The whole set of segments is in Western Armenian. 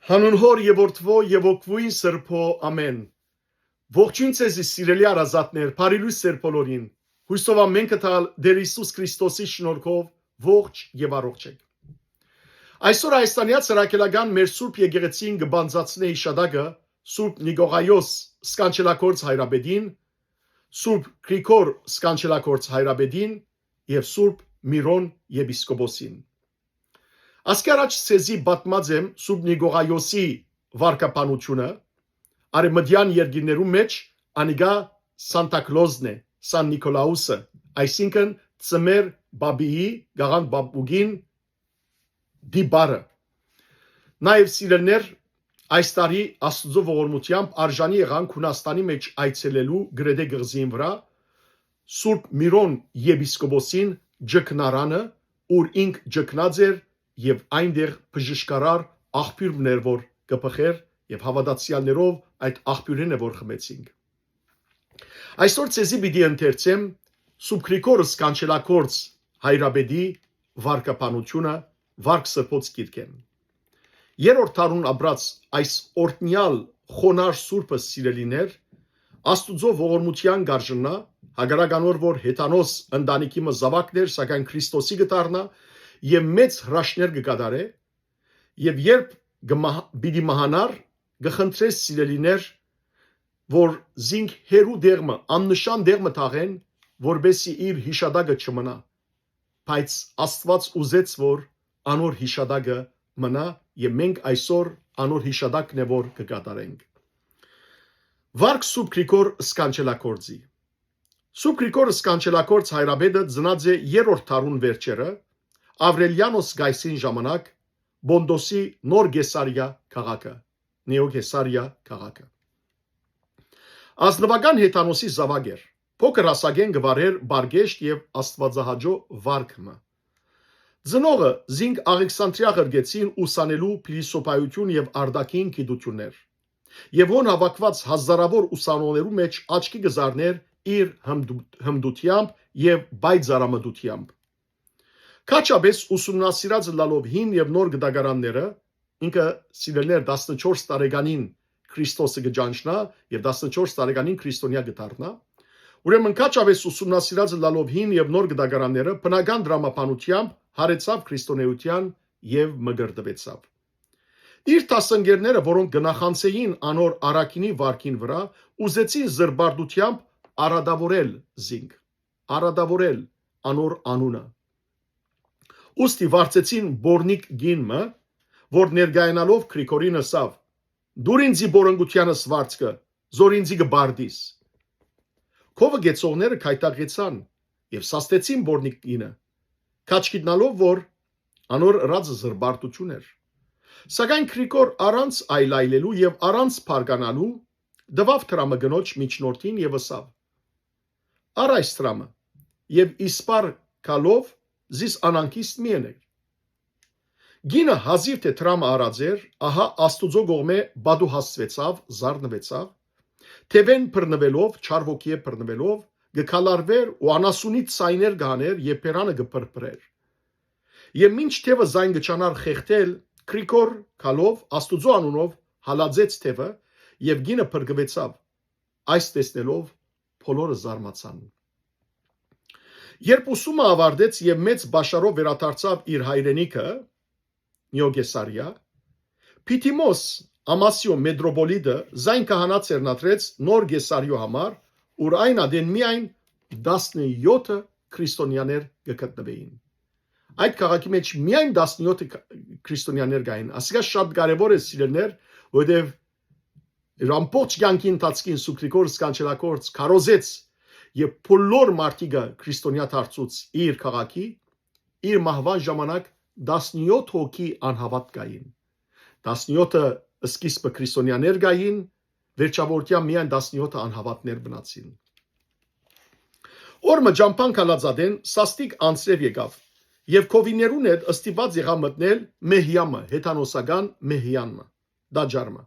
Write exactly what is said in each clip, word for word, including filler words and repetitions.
Հանուն Հօր եւ Որդւոյ եւ Հոգւոյն Սրբոյ, ամէն։ Ողջոյն ձեզի, սիրելի հարազատներ, բարի լոյս ձեր բոլորին։ Յոյսով ամէն կտալ Տէր Յիսուս Քրիստոսի շնորհքով ողջ եւ առողջ եք։ Այսօր Հայաստանեայ Սրաքելական մեր Սուրբ Եկեղեցին կը բանձնացնէ յիշատակը Սուրբ Նիկողայոս Սքանչելագործ Հայրապետին, Սուրբ Գրիգոր Սքանչելագործ Հայրապետին եւ Սուրբ Միրոն Եպիսկոպոսին։ Ասկի առաջ ձեզի պատմած եմ Սուրբ Նիկողայոսի վարկաբանութիւնը, արեւմտեան երկիրներու մէջ անիկա Սանտա Կլոզն է, Սան Նիկոլաուսը, այսինքն ծմեր Բաբիի, Գաղանդ Բաբուկին դիպարը։ Նաեւ, սիրելիներ, այս տարի Աստուծոյ ողորմութեամբ արժանի եղանք Հունաստանի մէջ այցելելու Կրետէ կղզին վրայ Սուրբ Միրոն Եպիսկոպոսին ճգնարանը, ուր ինք ճգնած էր եւ այնտեղ բժշկարար աղբիւր մըն էր, որ կը բխէր, եւ հաւատացեալներով այդ աղբիւրէն է, որ խմեցինք։ Այսօր ձեզի պիտի ընթերցեմ Սուրբ Գրիգոր Սքանչելագործ Հայրապետի վարկաբանութիւնը Վարք Սրբոց գիրքէն։ Երրորդ դարուն ապրած այս օրհնեալ խոնար սուրբը, սիրելիներ, Աստուծոյ ողորմութեան կ'արժանայ, հակառակ անոր որ հեթանոս ընտանիքի մը զաւակն էր, սակայն Քրիստոսի կը դառնայ եւ մեծ հրաշքներ կը կատարէ, եւ երբ կը մահ-, պիտի մահանար, կը խնդրէ, սիրելիներ, որ զինք հեռու տեղ մը, աննշան տեղ մը թաղեն, որպէսզի իր յիշատակը չմնայ, բայց Աստուած ուզեց, որ անոր յիշատակը մնայ, եւ մենք այսօր անոր յիշատակն է, որ կը կատարենք։ Վարք Սուրբ Գրիգոր Սքանչելագործի։ Սուրբ Գրիգոր Սքանչելագործ Հայրապետը ծնած է երրորդ դարուն վերջերը, Ավրելիանոս կայսին ժամանակ, Պոնտոսի Նոր Կեսարիա քաղաքը, Նեո Կեսարիա քաղաքը։ Ազնուական հեթանոսի զաւակ էր։ Փոքր հասակէն կը վարէր պարկեշտ եւ աստուածահաճոյ վարք մը։ Ծնողը զինք Աղեքսանտրիա ղրկեցին ուսանելու փիլիսոփայութիւն եւ արտաքին գիտութիւններ։ Եւ հոն հաւաքուած հազարաւոր ուսանողներու մէջ աչքի կը զարնէր իր հմդու-, հմդութեամբ եւ պայծառամտութեամբ։ Քաչապէս ուսումնասիրած ըլլալով հին եւ նոր գտակարանները, ինքը, սիրելիներ, տասնչորս տարեկանին Քրիստոսը կը ճանչնայ եւ տասնչորս տարեկանին քրիստոնեայ կը դառնայ, ուրեմն քաչապէս ուսումնասիրած ըլլալով հին եւ նոր գտակարանները, բնական տրամաբանութեամբ հարեցաւ քրիստոնէութեան եւ մկրտուեցաւ։ Իր դասընկերները, որոնք կը նախանձէին անոր առաքինի վարկին վրայ, ուզեցին զրպարտութեամբ արատաւորել զինք, արատաւորել անոր անունը։ Ուստի վարձեցին պոռնիկ կին մը, որ ներկայանալով Գրիգորին ըսաւ. «Դուր ինձի պոռնկութեանս վարձքը, զոր ինձի կը պարտիս»։ Քովը կեցողները գայթակղեցան եւ սաստեցին պոռնիկ կինը, քաջ գիտնալով, որ անոր ըրածը զրպարտութիւն էր։ Սակայն Գրիգոր, առանց այլայլելու եւ առանց բարկանալու, տուաւ դրամը կնոջ միջնորդին եւ ըսաւ. «Առ այս դրամը եւ իսպառ գալով զիս անհանգիստ մի ըներ»։ Կինը հազիւ թէ դրամը առած էր, ահա Աստուծոյ կողմէ պատուհասցուեցաւ, զարնուեցաւ, թեւէն բռնուելով, չար ոգիէ բռնուելով, կը քալարուէր ու անասունի ձայներ կը հանէր եւ բերանը կը փրփրէր։ Եւ մինչ թեւը զայն կը չանար խեղդել, Գրիգոր գալով, Աստուծոյ անունով հալածեց թեւը եւ կինը փրկուեցաւ։ Այս տեսնելով՝ բոլորը զարմացան։ Երբ ուսումը աւարտեց եւ մեծ պաշարով վերադարձաւ իր հայրենիքը, Նեո Կեսարիա, Փիթիմոս Ամասիոյ մետրոպոլիտը զայն քահանայ ձեռնադրեց Նոր Կեսարիոյ համար, ուր այն ատեն միայն տասնեօթը քրիստոնեաներ կը գտնուէին։ Այդ քաղաքի մէջ միայն տասնեօթը ք-, քրիստոնեաներ կային։ Ասիկա շատ կարեւոր է, սիրելիներ, որովհետեւ իր ամբողջ կեանքի ընթացքին Սուրբ Գրիգոր Սքանչելագործ քարոզեց եւ բոլոր մարդիկը քրիստոնեայ դարձուց իր քաղաքի, իր մահուան ժամանակ տասնեօթ հոգի անհաւատ կային։ Տասնեօթը սկիզբը քրիստոնեաներ կային, վերջավորութեան միայն տասնեօթը անհաւատներ մնացին։ Օր մը ճամբան գալած ատեն սաստիկ անձրեւ եկաւ եւ քովիներուն հետ ստիպուած եղաւ մտնել մեհեան մը, հեթանոսական մեհեան մը, տաճար մը։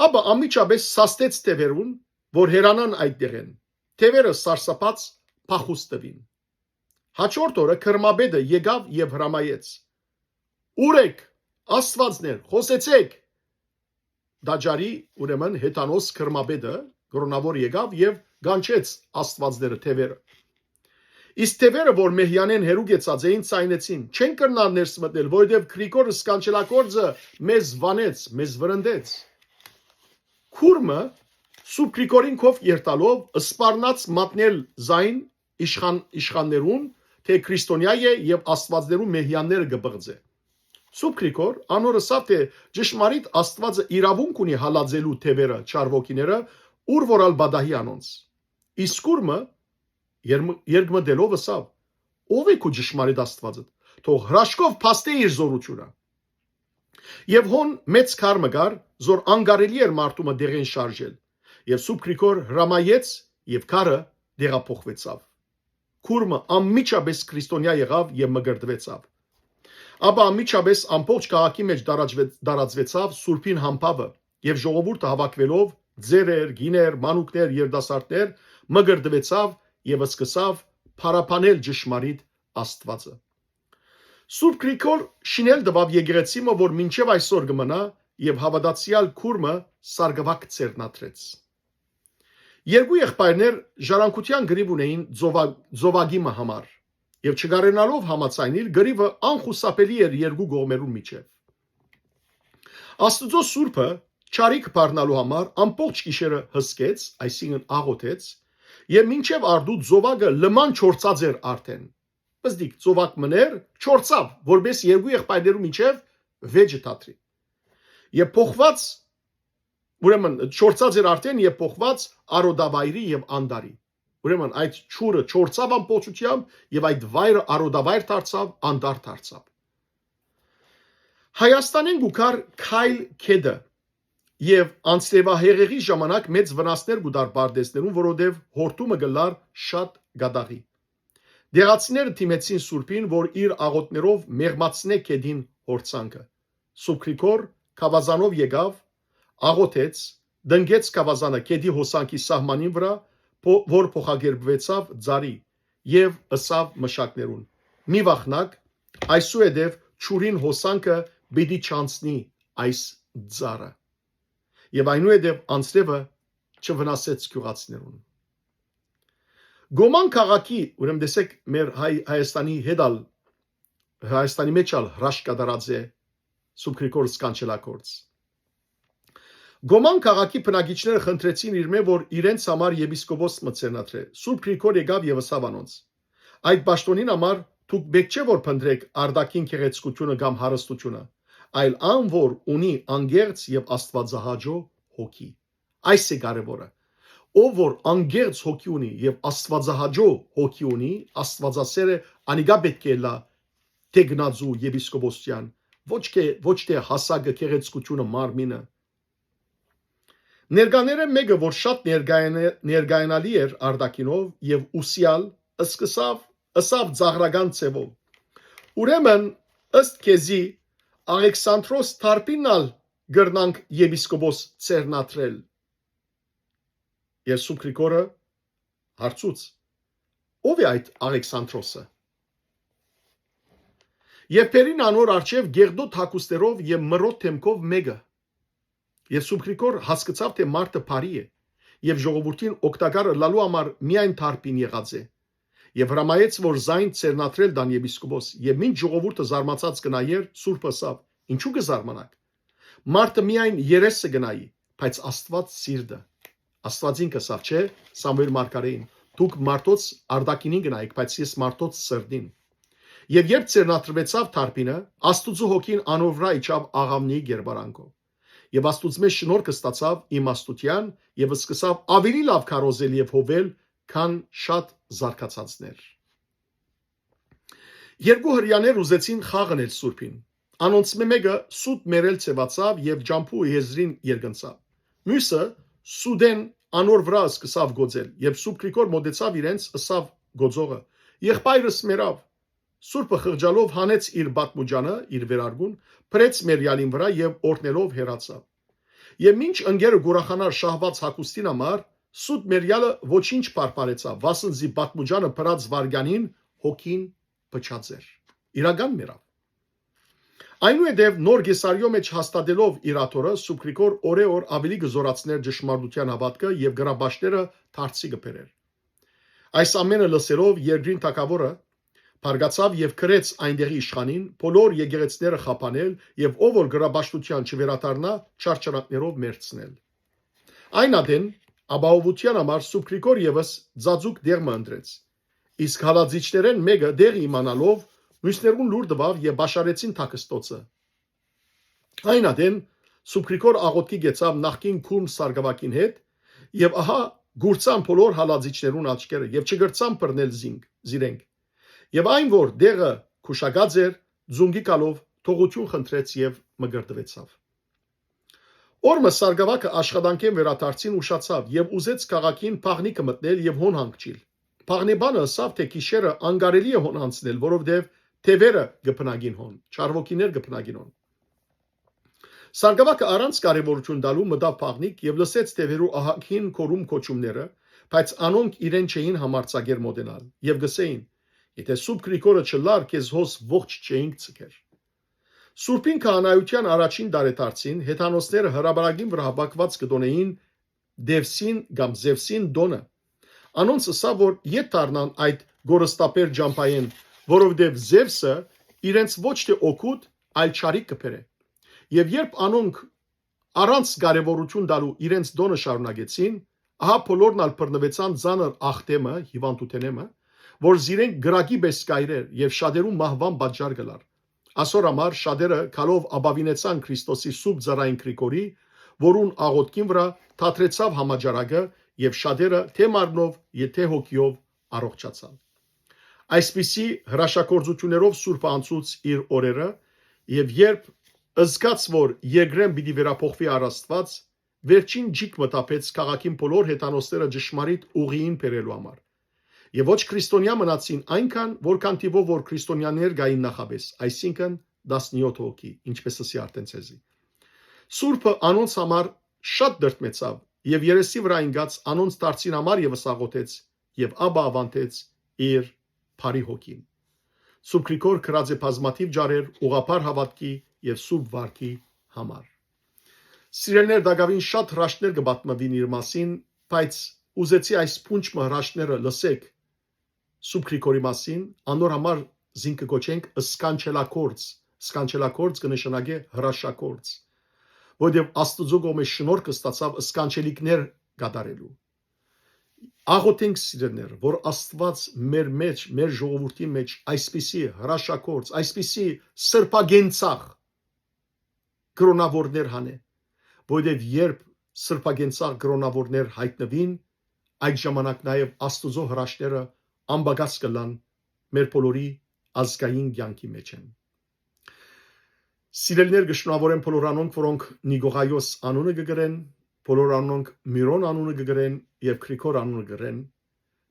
Ապա անմիջապէս սաստեց թեւերուն, որ հեռանան այդ տեղէն։ Թեւերը սարսափած փախուստ տուին։ Հաջորդ օրը քրմապետը եկաւ եւ հրամայեց. «Ո՞ւր էք, աստուածներ, խօսեցէք»։ տաճարի, ուրեմն, հեթանոս քրմապետը կրօնաւոր եկաւ եւ կանչեց աստուածները, թեւերը։ Իսկ թեւերը, որ Մեհյանէն հեռու գեցած էին, ցայնեցին. «Չենք կրնար ներս մտնել, որովհետեւ Գրիգոր սքանչելագործը մեզ վանեց, մեզ վրընդեց»։ Քուրմը, Սուրբ Գրիգորին քով երթալով, սպառնաց մատնել զայն իշխան-, իշխաններուն, թէ քրիստոնեայ է եւ աստուածներու Մեհյանները կը բղծէ։ Սուրբ Գրիգոր անոր ըսաւ, թէ ճշմարիտ Աստուածը իրաւունք ունի հալածելու թեւերը, չար ոգիները, ուր որ ալ պատահի անոնց։ Իսկ Քուրմը երմ-, երկմտելով ըսաւ. «Ո՞վ է քու ճշմարիտ Աստուածդ։ Թող հրաշքով փաստէ իր զօրութիւնը»։ Եւ հոն մեծ քար մը կար, զոր անկարելի էր մարդու մը դեղէն շարժել։ Եւ Սուրբ Գրիգոր հրամայեց, եւ քարը դեղափոխուեցաւ։ Քուրմը անմիջապէս քրիստոնեայ եղաւ եւ մկրտուեցաւ։ Ապա անմիջապէս ամբողջ քաղաքի մէջ տարածվեց, տարածվեցաւ Սուրբին համբաւը, եւ ժողովուրդը, հաւաքուելով, ձեռեր, կիներ, մանուկներ, երիտասարդներ, մկրտուեցաւ եւ սկսաւ փառաբանել ճշմարիտ Աստուածը։ Սուրբ Գրիգոր շինել տուաւ եկեղեցի մը, որ մինչեւ այսօր կը մնայ, եւ հաւատացեալ Քուրմը սարկուակ ձեռնադրեց։ Երկու եղբայրներ ժառանգութեան կռիւ ունէին ծովա-, ծովագի մը համար, եւ չկարենալով համաձայնիլ, կռիւը անխուսափելի էր երկու կողմերուն միջեւ։ Աստուծոյ Սուրբը, չարիք բառնալու համար, ամբողջ գիշերը հսկեց, այսինքն՝ աղօթեց, եւ մինչեւ արդու ծովակը լման չորցած էր արդեն։ Պզդիկ ծովակ մներ չորցաւ, որպէս երկու եղբայրներու միջեւ վեճը դադրի։ Եւ փոխված, ուրեմն, չորցած էր արդեն եւ փոխված արոտավայրի եւ անտառի։ Ուրեմն, այդ ջուրը չորցաւ ամբողջությամբ, եւ այդ վայրը արոտավայր դարձաւ, անտառ դարձաւ։ Հայաստանէն կու գար Քայլ գետը, եւ անձրեւահեղեղի ժամանակ մեծ վնասներ կու տար պարտեզներուն, որովհետեւ հորտումը կ'ըլլար շատ կատաղի։ Դեղացիները դիմեցին Սուրբին, որ իր աղօթներով մեղմացնէ գետին յորձանքը։ Սուրբ Գրիգոր գաւազանով եկաւ, աղօթեց, տնկեց գաւազանը գետի հոսանքի սահմանին վրայ, փո-, որ փոխակերպուեցաւ ծառի, եւ ըսաւ մշակներուն. «Մի վախնաք, այսուհետեւ ջուրին հոսանքը պիտի չանցնի այս ծառը»։ Եւ այնուհետեւ անձրեւը չվնասեց գիւղացիներուն։ Գոման քաղաքի, ուրեմն տեսեք, մեր Հայ-, Հայաստանի հետ ալ, Հայաստանի մեջ ալ հրաշք կատարած է Սուրբ Գրիգոր Սկանչելագործ։ Գոման քաղաքի բնակիչները խնդրեցին իրմէ, որ իրենց համար եպիսկոպոս մը ձեռնադրէ։ Սուրբ Գրիգոր եկաւ եւ ըսաւ անոնց. «Այդ պաշտօնին համար դուք պէտք չէ որ փնտրէք արտաքին գեղեցկութիւնը կամ հարստութիւնը, այլ ան որ ունի անկեղծ եւ աստուածահաճո հոգի։ Այս է կարեւորը։ Ով որ անկեղծ հոգի ունի եւ աստուածահաճո հոգի ունի, աստուածասեր է, անիկա պէտք է ըլլայ թեկնածու եպիսկոպոսութեան, ոչ թե, ոչ թե հասակը, գեղեցկութիւնը, մարմինը»։ Ներկաները մէկը, որ շատ ներկայանա-, ներկայանալի էր արտաքինով եւ ուսեալ, սկսաւ, ըսաւ ծաղրական ձեւով. «Ուրեմն, ըստ քեզի, Աղեքսանտրոս Թարփինն ալ կրնանք եպիսկոպոս ձեռնադրել»։ Սուրբ Գրիգորը հարցուց. «Ո՞վ է այդ Աղեքսանտրոսը»։ Եւ բերին անոր առջեւ գեղդոտ հագուստերով եւ մրոտ դէմքով մէկը։ Եւ Սուրբ Գրիգոր հասկցաւ, թէ մարդը բարի է, եւ ժողովուրդին օգտակար ըլլալու համար միայն Թարփին եղած է։ Եւ հրամայեց, որ զայն ձեռնադրել տան եպիսկոպոս, եւ մինչ ժողովուրդը զարմացած կը նայէր, Սուրբը ըսաւ. «Ինչո՞ւ կը զարմանաք։ Մարդը միայն երեսը կը նայի, բայց Աստուած՝ սիրտը»։ Աստուածին կ'ըսաւ, չէ՞, Սամուէլ մարգարէին. «Դուք մարդոց արտաքինին կը նայիք, բայց ես մարդոց սրտին»։ Եւ երբ ձեռնադրուեցաւ Թարփինը, Աստուծոյ հոգին անոր վրայ իջաւ աղաւնիի կերպարանքով։ Եւ Աստուծմէ շնորհք ստացաւ իմաստութեան եւ սկսաւ աւելի լաւ քարոզել եւ հովել, քան շատ զարգացածներ։ Երկու հրեաներ ուզեցին խաղ ընել Սուրբին։ Անոնցմէ մէկը սուտ մեռել ձեւացաւ եւ ճամբու եզրին երկնցաւ։ Միւսը սուտէն անոր վրայ սկսաւ գոծել, եւ Սուրբ Գրիգոր մօտեցաւ իրենց, ըսաւ գոծողը. «Եղբայրս մեռաւ»։ Սուրբը խղճալով հանեց իր պատմուճանը, իր վերարկուն, փռեց մեռեալին վրայ եւ օրհնելով հեռացաւ։ Եւ մինչ ընկերը կ'ուրախանար շահուած հագուստին համար, սուտ մեռեալը ոչինչ պարպարեցաւ, վասն զի պատմուճանը փռած վայրկեանին հոգին փչած էր։ Իրական մեռաւ։ Այնուհետեւ նոր Կեսարիոյ մէջ հաստատելով իր աթոռը, Սուրբ Գրիգոր օրէ օր աւելի կը զօրացնէր ճշմարտութեան հաւատքը եւ գրաբաշխները դարձի կը բերէր։ Այս ամէնը լսելով երկրին թագաւորը բարկացաւ եւ գրեց այնտեղի իշխանին բոլոր եկեղեցիները խափանել եւ ով որ գրաբաշխութեան չվերադառնայ, չարչարանքներով մեռցնել։ Այն ատեն ապահովութեան համար Սուրբ Գրիգոր եւս ձաձուկ տեղ մը ընտրեց։ Իսկ հալածիչներէն մէկը, տեղը իմանալով, միւսներուն լուր տուաւ եւ պաշարեցին թաքստոցը։ Այն ատեն Սուրբ Գրիգոր աղօթքի գեցաւ նախկին քուրմ Սարգսակին հետ, եւ ահա, կուրցան բոլոր հալածիչներուն աչքերը եւ չկրցան բռնել զինք, զիրենք։ Եւ այն որ տեղը քուշակած էր, ձունկի գալով թողութիւն խնդրեց եւ մկրտուեցաւ։ Օր մը Սարգսակը աշխատանքէն վերադարձին ուշացաւ եւ ուզեց քաղաքին փաղնիքը մտնել եւ հոն հանգչիլ։ Փաղնեբանը ըսաւ, թէ գիշերը անկարելի է հոն անցնել, որովհետեւ թեւերը կը բնակին հոն, չարվոքիներ կը բնակին հոն։ Սարգսակը առանց կարեւորութիւն տալու մտաւ փաղնիք եւ լսեց թեւերու ահագին կորում կոչումները, բայց անոնք իրեն չէին համարձակեր մոտենալ եւ գսեին. «Եթէ Սուրբ Գրիգորը չըլլար, քեզ հոս ողջ չէինք ձգեր»։ Սուրբին քահանայութեան առաջին տարեդարձին հեթանոսները հրապարակին վրայ հապակուած կը տոնէին Դեւսին կամ Զեւսին տոնը։ Անոնց ըսաւ, որ ետ դառնան այդ կորստաբեր ճամբայէն, որովհետեւ Զեւսը իրենց ոչ թէ օգուտ, այլ չարիք կը բերէ։ Եւ երբ անոնք առանց կարեւորութիւն տալու իրենց տոնը շարունակեցին, ահա բոլորն ալ բռնուեցան ծանր ախտեմը, հիվանդութենեմը, որ զիրենք կրակի պէս կայրեր եւ շատերու մահուան պատճառ կ'ըլլար։ Ասոր համար շատերը գալով ապաւինեցան Քրիստոսի սուրբ ծառային Գրիգորի, որուն աղօթքին վրայ թատրեցաւ համաճարակը եւ շատերը թէ մարմնով եւ թէ հոգիով առողջացան։ Այսպիսի հրաշագործութիւններով սուրբը անցուց իր օրերը, եւ երբ զգաց, որ երկրէն պիտի վերափոխուի առ Աստուած, վերջին ճիգ մտապեց քաղաքին բոլոր հեթանոսները ճշմարիտ ուղիին բերելու համար։ Եւ ոչ քրիստոնեայ մնացին այնքան, որքան թիւով որ քրիստոնեաներ կային նախապէս, այսինքն՝ տասնյոթ հոգի, ինչպես ըսի արդեն ձեզի։ Սուրբը անոնց համար շատ դրդմեցաւ եւ երեսի վրայ ինկած անոնց դարձին համար եւս աղօթեց եւ ապա աւանդեց իր բարի հոգին։ Սուրբ Գրիգոր գրած է բազմաթիւ ջարեր ուղղափառ հաւատքի եւ սուրբ վարքի համար։ Սիրելիներ, տակաւին շատ հրաշքներ կը պատմուին իր մասին, բայց ուզեցի այս փունջ մը հրաշքները լսեք Սուրբ Գրիգորի մասին, անոր համար զինք կը կոչենք սքանչելագործ, սքանչելագործ կը նշանակէ հրաշագործ, որովհետեւ Աստուծոյ կողմէ շնորհք ստացաւ սքանչելիքներ կատարելու։ Աղօթենք, սիրելիներ, որ Աստուած մեր մէջ, մեր ժողովուրդի մէջ այսպիսի հրաշագործ, այսպիսի սրբագենցաղ կրոնաւորներ հանէ, որովհետեւ երբ սրբագենցաղ կրոնաւորներ յայտնուին, այդ ժամանակ նաեւ Աստուծոյ հրաշքները անպակաս կ'ըլլան մեր բոլորի ազգային կեանքի մէջէն։ Սիրելիներ, կը շնորհաւորեմ բոլոր անոնք, որոնք Նիկողայոս անունը կը կրեն, բոլոր անոնք Միրոն անունը կը կրեն եւ Գրիգոր անունը կը կրեն,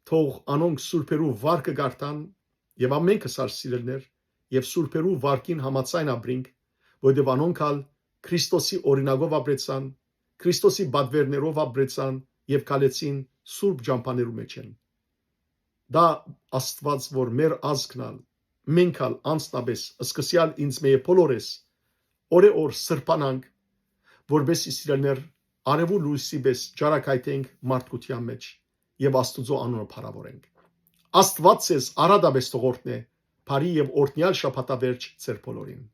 թող անոնք սուրբերու վարկը կարդան եւ ամէնքս ալ, սիրելիներ, եւ սուրբերու վարկին համաձայն ապրինք, որովհետեւ անոնք ալ Քրիստոսի օրինակով ապրեցան, Քրիստոսի պատվերներով ապրեցան եւ քալեցին սուրբ ճամբաներու մէջէն։ Դա Աստուած, որ մեր ազգն ալ, մենք ալ անձնապէս, սկսեալ ինձմէ եւ բոլորէս, օրէ օր սրբանանք, որպէս սիրելիներ, արեւու լոյսի պէս ճառագայթենք մարդկութեան մէջ եւ Աստուծոյ անունը փառաւորենք։ Աստուած ձեզ առատապէս թող օրհնէ, բարի եւ օրհնեալ շաբաթավերջ ձեր բոլորին։